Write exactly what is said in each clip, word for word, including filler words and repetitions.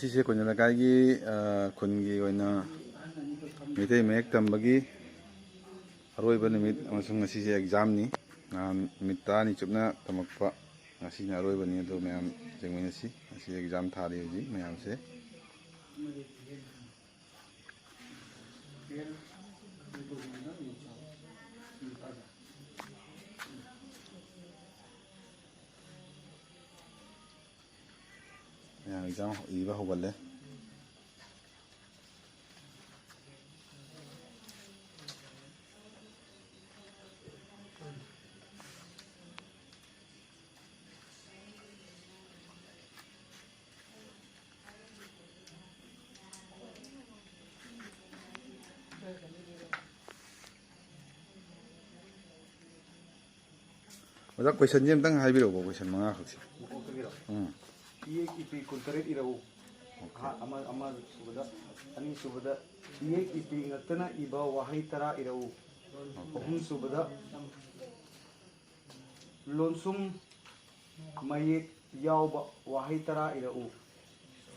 ꯁꯤꯁꯦ ꯀꯣꯟꯖꯝ ꯂꯩꯀꯥꯏꯒꯤ, ꯑ, ꯈꯨꯟꯒꯤ ꯑꯣꯏꯅ ꯃꯩꯇꯩ ꯃꯌꯦꯛ ꯇꯝꯕꯒꯤ ꯑꯔꯣꯏꯕ ꯅꯨꯃꯤꯠ ꯑꯃꯁꯨꯡ ꯉꯁꯤꯁꯦ ꯑꯦꯛꯖꯥꯝꯅꯤ꯫ ꯅꯍꯥꯟ ꯅꯨꯃꯤꯠ ꯇꯔꯥꯅꯤ ꯆꯨꯞꯅ ꯇꯝꯃꯛꯄ, ꯉꯁꯤꯅ ꯑꯔꯣꯏꯕꯅꯤ꯫ ꯑꯗꯣ ꯃꯌꯥꯝ ꯌꯦꯡꯃꯤꯟꯅꯁꯤ꯫ ꯉꯁꯤ ꯑꯦꯛꯖꯥꯝ ꯊꯥꯔꯤ ꯍꯧꯖꯤꯛ ꯃꯌꯥꯝꯁꯦ꯫ ꯃꯌꯥꯝ ꯑꯦꯛꯖꯥꯝ ꯏꯕ ꯍꯧꯒꯠꯂꯦ꯫ ꯑꯣꯖꯥ, ꯀꯣꯏꯁꯟꯁꯦ ꯑꯝꯇꯪ ꯍꯥꯏꯕꯤꯔꯛꯎꯀꯣ, ꯀꯣꯏꯁꯟ ꯃꯉꯥꯈꯛꯁꯦ꯫ ꯃꯀꯣꯛꯇꯒꯤꯔꯣ? ꯎꯝ꯫ ꯏꯌꯦꯛ ꯏꯄꯤ ꯀꯨꯟꯇꯔꯦꯠ ꯏꯔꯛꯎ꯫ ꯑꯣꯀꯦ꯫ ꯑꯍꯥ-, ꯑꯃ, ꯑꯃ ꯁꯨꯕꯗ, ꯑꯅꯤ ꯁꯨꯕꯗ ꯏꯌꯦꯛ ꯏꯄꯤ ꯉꯛꯇꯅ ꯏꯕ ꯋꯥꯍꯩ ꯇꯔꯥ ꯏꯔꯛꯎ꯫ ꯑꯣꯀꯦ꯫ ꯑꯍꯨꯝ ꯁꯨꯕꯗ ꯂꯣꯟꯁꯨꯝ ꯃꯌꯦꯛ ꯌꯥꯎꯕ ꯋꯥꯍꯩ ꯇꯔꯥ ꯏꯔꯛꯎ꯫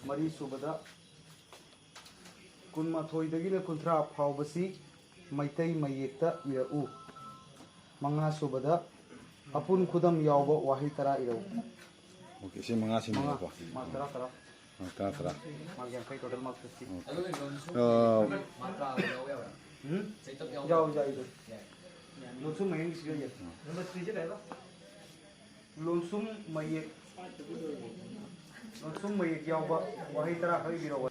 ꯃꯔꯤ ꯁꯨꯕꯗ ꯀꯨꯟꯃꯥꯊꯣꯏꯗꯒꯤꯅ ꯀꯨꯟꯊ꯭ꯔꯥ ꯐꯥꯎꯕꯁꯤ ꯃꯩꯇꯩ ꯃꯌꯦꯛꯇ ꯏꯔꯛꯎ꯫ ꯃꯉꯥ ꯁꯨꯕꯗ ꯑꯄꯨꯟ ꯈꯨꯗꯝ ꯌꯥꯎꯕ ꯋꯥꯍꯩ ꯇꯔꯥ ꯏꯔꯛꯎ꯫ ꯑꯣꯀꯦ, ꯁꯤ ꯃꯉꯥ ꯃꯉꯥ, ꯁꯤꯅꯦꯕꯀꯣ꯫ ꯃꯥꯔꯛ ꯇꯔꯥ ꯇꯔꯥ꯫ ꯃꯥꯔꯛ ꯇꯔꯥ ꯇꯔꯥ꯫ ꯃꯥꯔꯛ ꯌꯥꯡꯈꯩ, total mark fifty꯫ ꯑꯣꯀꯦ꯫ ꯑ, ꯎꯝ? ꯌꯥꯎ, ꯌꯥꯎ, ꯌꯥꯎ꯫ ꯂꯣꯟꯁꯨꯝ ꯃꯌꯦꯛꯁꯤꯒ ꯌꯥꯏ꯫ ꯅꯝꯕꯔ ꯊ꯭ꯔꯤꯁꯦ ꯀꯩ ꯍꯥꯏꯕ? ꯂꯣꯟꯁꯨꯝ ꯃꯌꯦꯛ, ꯂꯣꯟꯁꯨꯝ ꯃꯌꯦꯛ ꯌꯥꯎꯕ ꯋꯥꯍꯩ ꯇꯔꯥ ꯈꯛ ꯏꯕꯤꯔꯛꯑꯣ꯫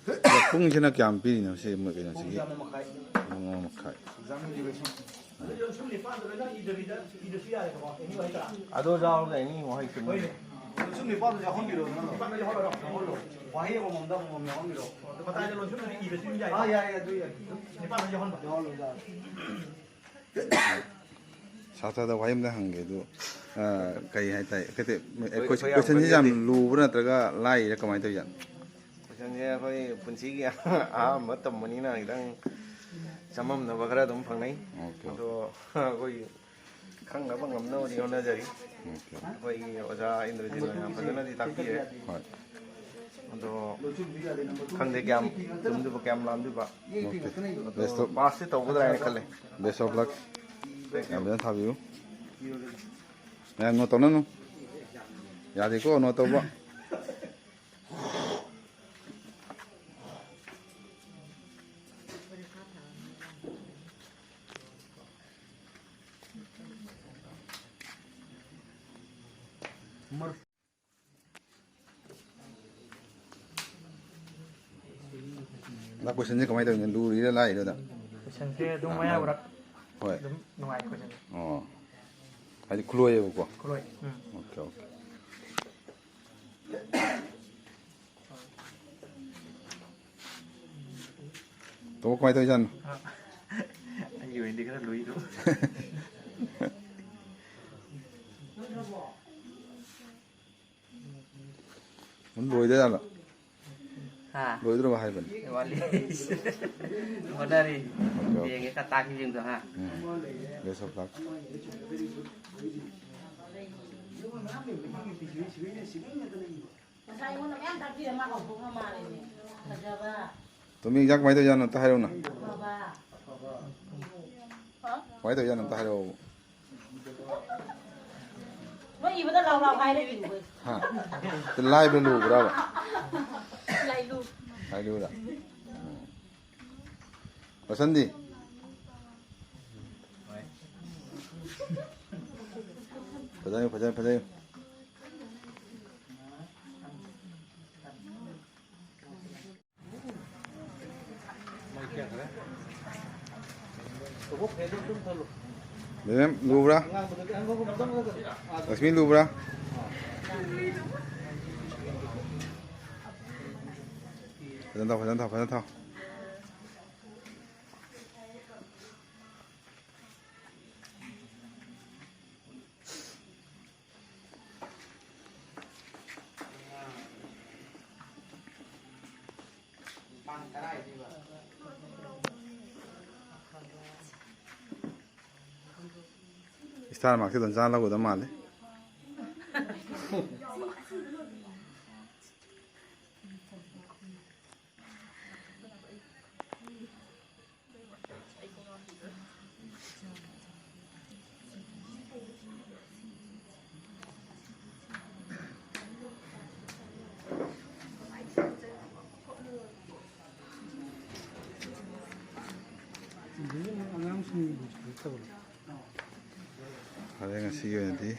ꯑꯗꯣ ꯄꯨꯡꯁꯤꯅ ꯀꯌꯥꯝ ꯄꯤꯔꯤꯅꯣ ꯁꯤ ꯃꯣꯏ ꯀꯩꯅꯣꯁꯤꯒꯤ? ꯄꯨꯡꯁꯦ ꯑꯃ ꯃꯈꯥꯏ꯫ ꯄꯨꯡ ꯑꯃ ꯃꯈꯥꯏ꯫ Exam duration꯫ ꯑꯗꯣ ꯌꯥꯎꯔꯒ ꯑꯦꯅꯤ ꯋꯥꯍꯩ ꯁꯨꯝ ꯍꯣꯏꯅꯦ꯫ ꯂꯣꯟꯁꯨꯝ ꯅꯤꯄꯥꯟꯗꯣ ꯌꯥꯎꯍꯟꯕꯤꯔꯣ, ꯅꯪ꯫ ꯅꯤꯄꯥꯟꯗꯣ ꯌꯥꯎꯍꯜꯂꯣ꯫ ꯌꯥꯎꯍꯜꯂꯣ꯫ ꯋꯥꯍꯩ ꯑꯃꯃꯝꯗ ꯑꯃꯃꯝ ꯌꯥꯎꯍꯟꯕꯤꯔꯣ꯫ ꯃꯇꯥꯏꯗ ꯂꯣꯟꯁꯨꯝꯗꯨꯗꯤ ꯏꯕꯁꯨ ꯑꯗꯨꯝ ꯌꯥꯏ꯫ ꯑꯥ, ꯌꯥꯏ, ꯑꯗꯨ ꯌꯥꯏ꯫ ꯅꯤꯄꯥꯟꯗꯣ ꯌꯥꯎꯍꯟꯕ꯫ ꯌꯥꯎꯍꯜꯂꯣ, ꯌꯥꯎꯍꯜꯂꯣ꯫ ꯁꯥꯇ꯭ꯔꯗ ꯋꯥꯍꯩ ꯑꯃꯇ ꯍꯪꯒꯦ꯫ ꯑꯗꯨ, ꯑ, ꯀꯩ ꯍꯥꯏꯇꯥꯔꯦ? ꯀꯩꯇꯩ-, ꯑꯩꯈꯣꯏ, ꯀꯣꯏꯁꯟ-, ꯑꯩꯈꯣꯏ ꯌꯥꯝ ꯀꯣꯏꯁꯟꯁꯦ ꯌꯥꯝ ꯀꯟꯅꯗꯤ ꯂꯨꯕ꯭ꯔꯥ ꯅꯠꯇ꯭ꯔꯒ ꯂꯥꯏꯔꯤꯔꯥ, ꯀꯃꯥꯏꯅ ꯇꯧꯔꯤꯖꯥꯠꯅꯣ? ꯀꯣꯏꯁꯟꯁꯦ ꯑꯩꯈꯣꯏ ꯄꯨꯟꯁꯤꯒꯤ ꯑꯍꯥꯟꯕ ꯇꯝꯕꯅꯤꯅ ꯈꯤꯇꯪ ꯆꯃꯝꯅꯕ ꯈꯔ ꯑꯗꯨꯝ ꯐꯪꯅꯩ꯫ ꯑꯣꯀꯦ꯫ ꯑꯗꯣ ꯑꯩꯈꯣꯏ ꯈꯪꯅꯕ ꯉꯝꯅꯕꯗꯤ ꯍꯣꯠꯅꯖꯔꯤ꯫ ꯑꯣꯀꯦ꯫ ꯑꯩꯈꯣꯏꯒꯤ ꯑꯣꯖꯥ ꯏꯟꯗ꯭ꯔꯖꯤꯠ ꯍꯣꯏꯅ ꯐꯖꯅꯗꯤ ꯇꯥꯛꯄꯤꯔꯦ꯫ ꯍꯣꯏ꯫ ꯑꯗꯣ ꯈꯪꯗꯦ ꯀꯌꯥꯝ ꯆꯨꯝꯗꯣꯏꯕ, ꯀꯌꯥꯝ ꯂꯥꯟꯗꯣꯏꯕ꯫ ꯑꯗꯣ best of, pass ꯇꯤ ꯇꯧꯒꯗ꯭ꯔꯥ ꯍꯥꯏꯅ ꯈꯜꯂꯦ꯫ Best of luck. Thank you. ꯌꯥꯝ ꯐꯖꯅ ꯊꯥꯕꯤꯌꯨ꯫ ꯃꯌꯥꯝ note ꯇꯧꯅꯅꯨ꯫ ꯌꯥꯗꯦꯀꯣ note ꯇꯧꯕ꯫ ꯅꯪ question ꯁꯦ ꯀꯃꯥꯏꯅ ꯇꯧꯔꯤꯅꯣ? ꯂꯨꯔꯤꯔꯥ ꯂꯥꯏꯔꯤꯔꯥ? Question ꯁꯦ ꯑꯗꯨꯝ ꯑꯥ, ꯃꯌꯥꯏ ꯃꯥꯏ-, ꯑꯣꯏꯔꯞ ꯍꯣꯏ꯫ ꯑꯗꯨꯝ ꯅꯨꯡꯉꯥꯏ question ꯁꯦ꯫ ꯑꯣ꯫ ꯍꯥꯏꯗꯤ ꯈꯨꯂꯣꯏꯌꯦꯕꯀꯣ? ꯈꯨꯂꯣꯏ꯫ ꯎꯝ꯫ Okay, okay. ꯇꯧꯕ ꯀꯃꯥꯏꯅ ꯇꯧꯔꯤꯖꯥꯠꯅꯣ? ꯑꯥ꯫ ꯑꯩꯒꯤ ꯑꯣꯏꯅꯗꯤ ꯈꯔ ꯂꯨꯏꯗꯣ꯫ ꯑꯗꯨꯝ ꯂꯣꯏꯗꯣꯏꯖꯥꯠꯂꯣ? ꯍꯥ? ꯂꯣꯏꯗ꯭ꯔꯕ ꯍꯥꯏꯕꯅꯤ? ꯋꯥꯠꯂꯤ꯫ ꯍꯣꯠꯅꯔꯤ꯫ Okay, okay. ꯌꯦꯡꯒꯦ, ꯈꯔ ꯇꯥꯛꯈꯤ ꯌꯦꯡꯗꯣ, ꯍꯥ? ꯎꯝ꯫ Best of luck. ꯉꯁꯥꯏ ꯑꯩꯉꯣꯟꯗ ꯃꯌꯥꯝ ꯇꯥꯛꯄꯤꯔ ꯃꯥ ꯀꯥꯎꯊꯣꯛꯈ꯭ꯔ ꯃꯥꯜꯂꯦꯅꯦ꯫ ꯐꯖꯕ꯫ ꯇꯣꯝꯕꯤ, exam ꯀꯃꯥꯏꯅ ꯇꯧꯔꯤꯖꯥꯠꯅꯣ? ꯑꯝꯇ ꯍꯥꯏꯔꯛꯎꯅ꯫ ꯑꯐꯕ꯫ ꯀꯃꯥꯏꯅ ꯇꯧꯔꯤꯖꯥꯠꯅꯣ? ꯑꯝꯇ ꯍꯥꯏꯔꯛꯑꯣ꯫ ꯃꯣꯏ ꯏꯕꯗ ꯂꯥꯎ ꯂꯥꯎ ꯍꯥꯏꯔꯦ ꯏꯕ꯫ ꯍꯥ? ꯂꯥꯏꯕ꯭ꯔꯥ ꯂꯨꯕ꯭ꯔꯥꯕ? ꯂꯥꯏꯂꯨ꯫ ꯂꯥꯏꯂꯨꯔꯥ? ꯎꯝ꯫ ꯔꯣꯁꯟꯗꯤ? ꯐꯖꯩ, ꯐꯖꯩ, ꯐꯖꯩ꯫ ꯃꯦꯝ, ꯂꯨꯕ꯭ꯔꯥ? ꯂꯛꯁꯃꯤ, ꯂꯨꯕ꯭ꯔꯥ? ꯐꯖꯅ ꯊꯥꯎ, ꯐꯖꯅ ꯊꯥꯎ, ꯐꯖꯅ ꯊꯥꯎ꯫ Star mark ꯁꯤ ꯑꯗꯨꯝ ꯆꯥ ꯂꯧꯒꯗꯕ ꯃꯥꯜꯂꯦ꯫ ꯐꯔꯦ, ꯉꯁꯤꯒꯤ ꯑꯣꯏꯅꯗꯤ